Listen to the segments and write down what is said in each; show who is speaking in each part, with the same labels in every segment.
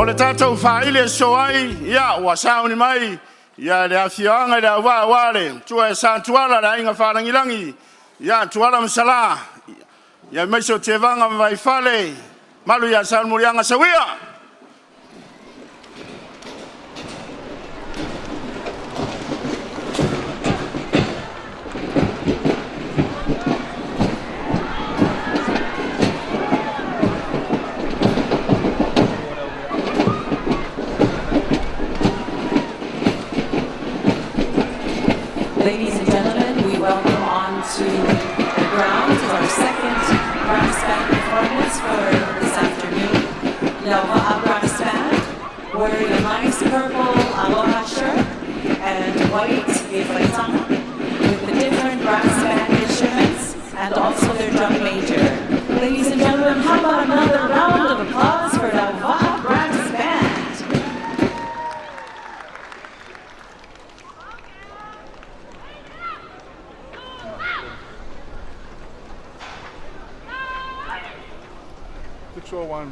Speaker 1: O le tatou faili e sosoo ai, ia ua sauni mai ia le afioaga i Leauvaa aua le Matua ia Satuala, le Aiga Faalagilagi ia Tuala ma Salã, aemaise o Tevaga ma Vaifale, mamalu ia Salemuliaga. Sau ia!
Speaker 2: Ladies and gentlemen, we welcome on to the ground our second brass band performance for this afternoon. Lauva'a Brass Band, wearing a nice purple aloha shirt and white faitaga with the different brass band instruments and also their drum major. Ladies and gentlemen, how about another round of applause for Lauva'a Brass Band?
Speaker 1: 6:01.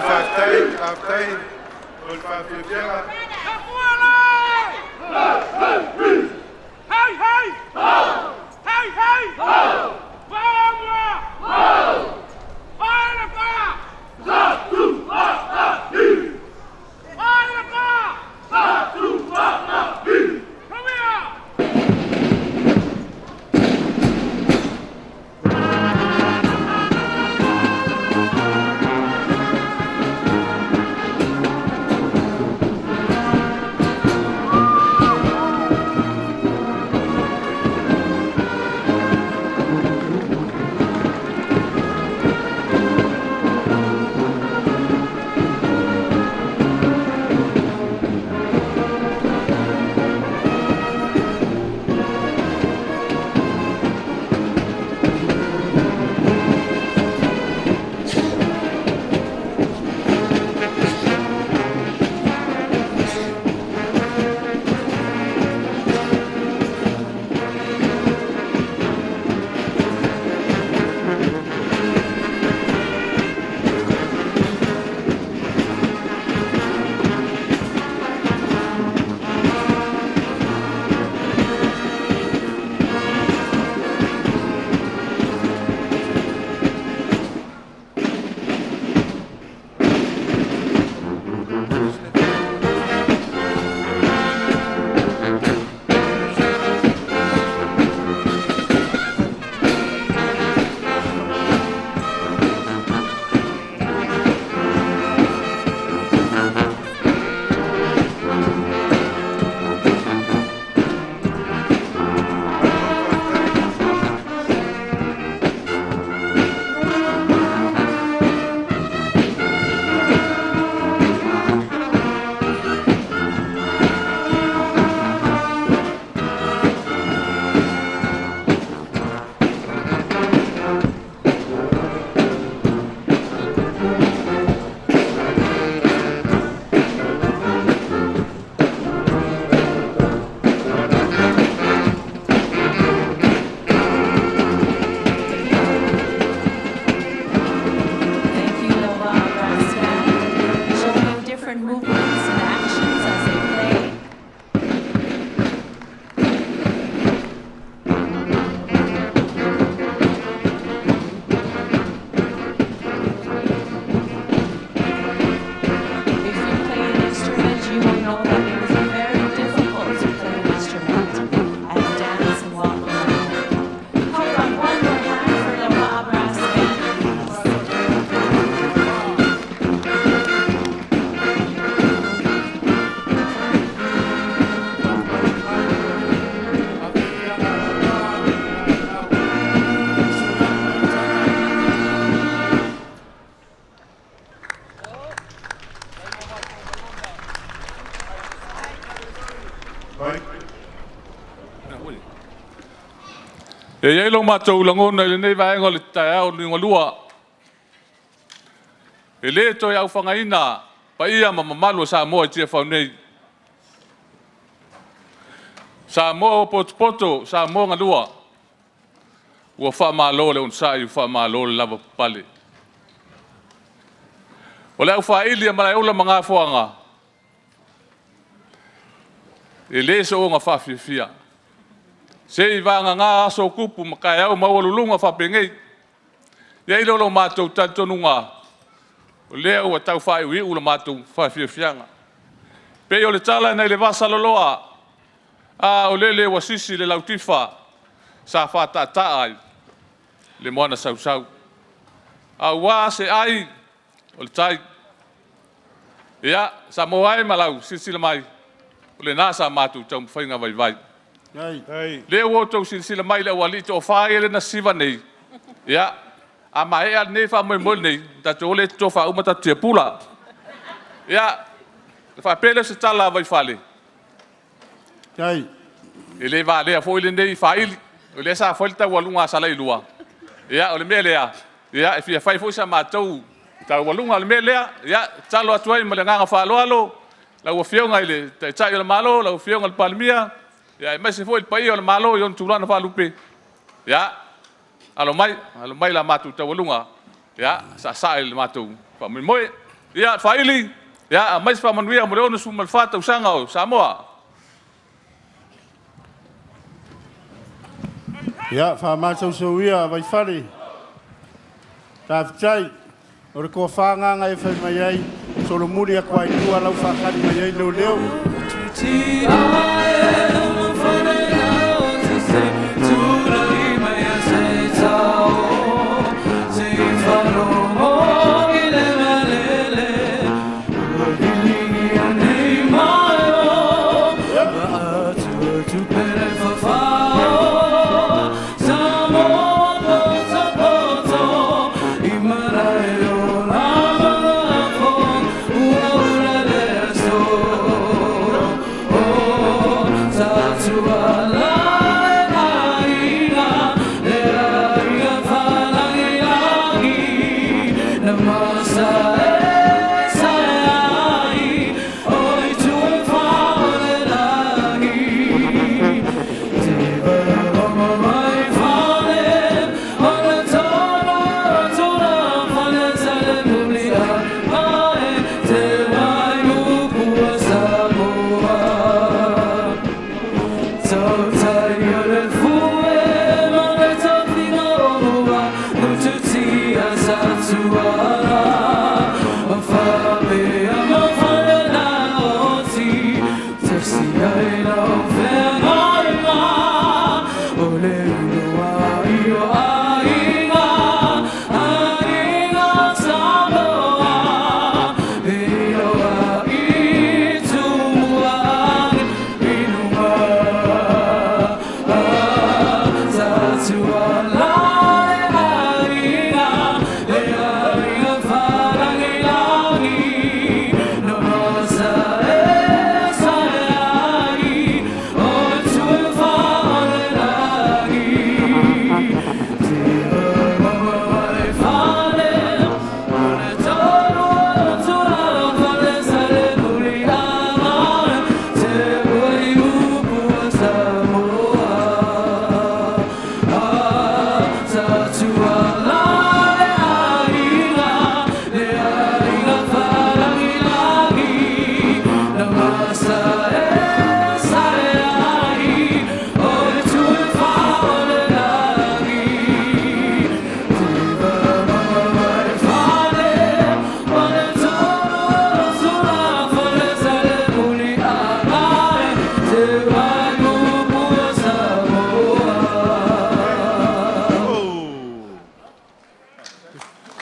Speaker 3: Faafetai, faafetai mo le faafiafiaga.
Speaker 2: Thank you, Lauva'a Brass Band, showing different movements and actions as they play. If you play an instrument, you will know that it is very difficult to play an instrument and dance and walk around. How about one more hand for Lauva'a Brass Band, please?
Speaker 3: Mike.
Speaker 4: E i ai lo matou lagona i lenei vaega o le taeao liugalua, e lē toe aufagaina paia ma mamalu o Samoa i Tiafau nei. Samoa ua potopoto, Samoa na lua, ua faamalo le onosai, ua faamalo le lavapapale. O le aufaili a Malaeola ma Gafoaga, e le soona faafiafia, seivagana aso o tupu ma taeao maualuluga faapenei. E i ai lea o lo matou talitonuga, o lea ua tau faaiuiu lo matou faafiafiaga. E pei o le tala nai le vasaloloa, a o lele ua sisi le lautifa sa faataataa i le moana sausau, aua se ai o le tai. Ia, Samoa e ma lau silasila mai, o lena sa matou taumafaiga vaivai. Lea ua outou silasila mai i le aualii toafa ia na sisiva nei, ia, a maea lenei faamoemoe lenei, ona tatou o lea e totofa uma tatou tiapula. Ia, ona faapea lea o se tala a Vaifale, e le valea foi lenei faaili, o lea sa fai le taualuga a Salailua, ia o le mea lea, e fia fai foi sa matou taualuga. O le mea lea, e tatalo atu ai ma le agaga faaaloalo lau Afioga i le Taitai o le Malo, lau Afioga i le Palemia, aemaise foi le paia o le Malo i ona tulaga faalupe, ia, alo mai, alo mai la matou taualuga, ia saasaa i le matou faamoemoe. Ia, Faili, ia, aumai se faamanuia mo le 64 tausaga o Samoa.
Speaker 1: Ia, faamasausau ia Vaifale. Faafetai. O le tofa lena na e fai mai ai, solomuli atu lava i tua la ua faatali mai ai leoleo.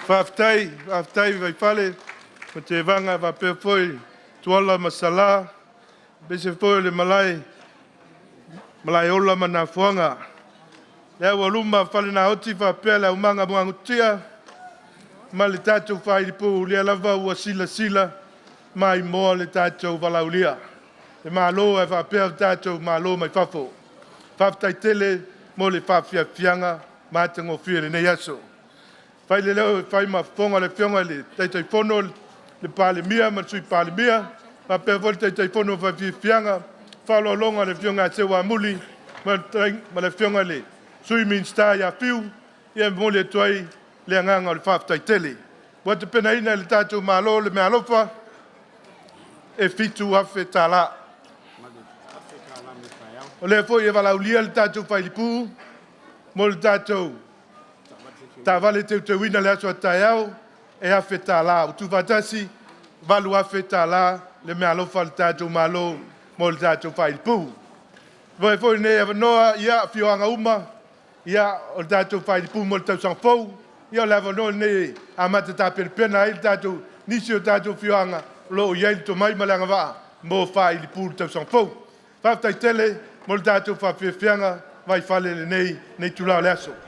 Speaker 3: Faafetai, faafetai Vaifale ma Tevaga faapea foi Tuala ma Sala, aemaise foi o le malae, Malaeola ma Nafoaga. Le aualuma Fale Naoti faapea le aumaga muagututia ma le tatou failipu, o lea lava ua silasila maimoa le tatou valaaulia. Le Malo ae faapea le tatou Malo mai fafo. Faafetai tele mo le faafiafiaga matagofie i lenei aso. Fai le leo e fai ma fofoga o le Afioga i le Taitaifono, le Palemia ma le Sui Palemia, faapea foi le Taitaifono o Faafiafiaga, faaaloaloga i le Afioga ia Seuamuli ma le Afioga i le Sui Minisita ia Fiu, ia e momoli atu ai le agaga o le faafetai tele. Ua tapenaina e le tatou Malo le meaalofa e $7,000. O lea foi e valaaulia le tatou failipu mo le tatou taavale teuteuina i le aso a taeao e $1,000. Ua tuufaatasi, e $8,000 le meaalofa a le tatou Malo mo le tatou failipu. Avea foi lenei avanoa, ia, afioaga uma, ia, o le tatou failipu mo le tausaga fou, ia o le avanoa lenei e amata tapenapena ai le tatou, nisi o tatou afioaga o lo o i ai le tomai ma le agavaa mo failipu i le tausaga fou. Faafetai tele mo le tatou faafiafiaga Vaifale i lenei itula o le aso.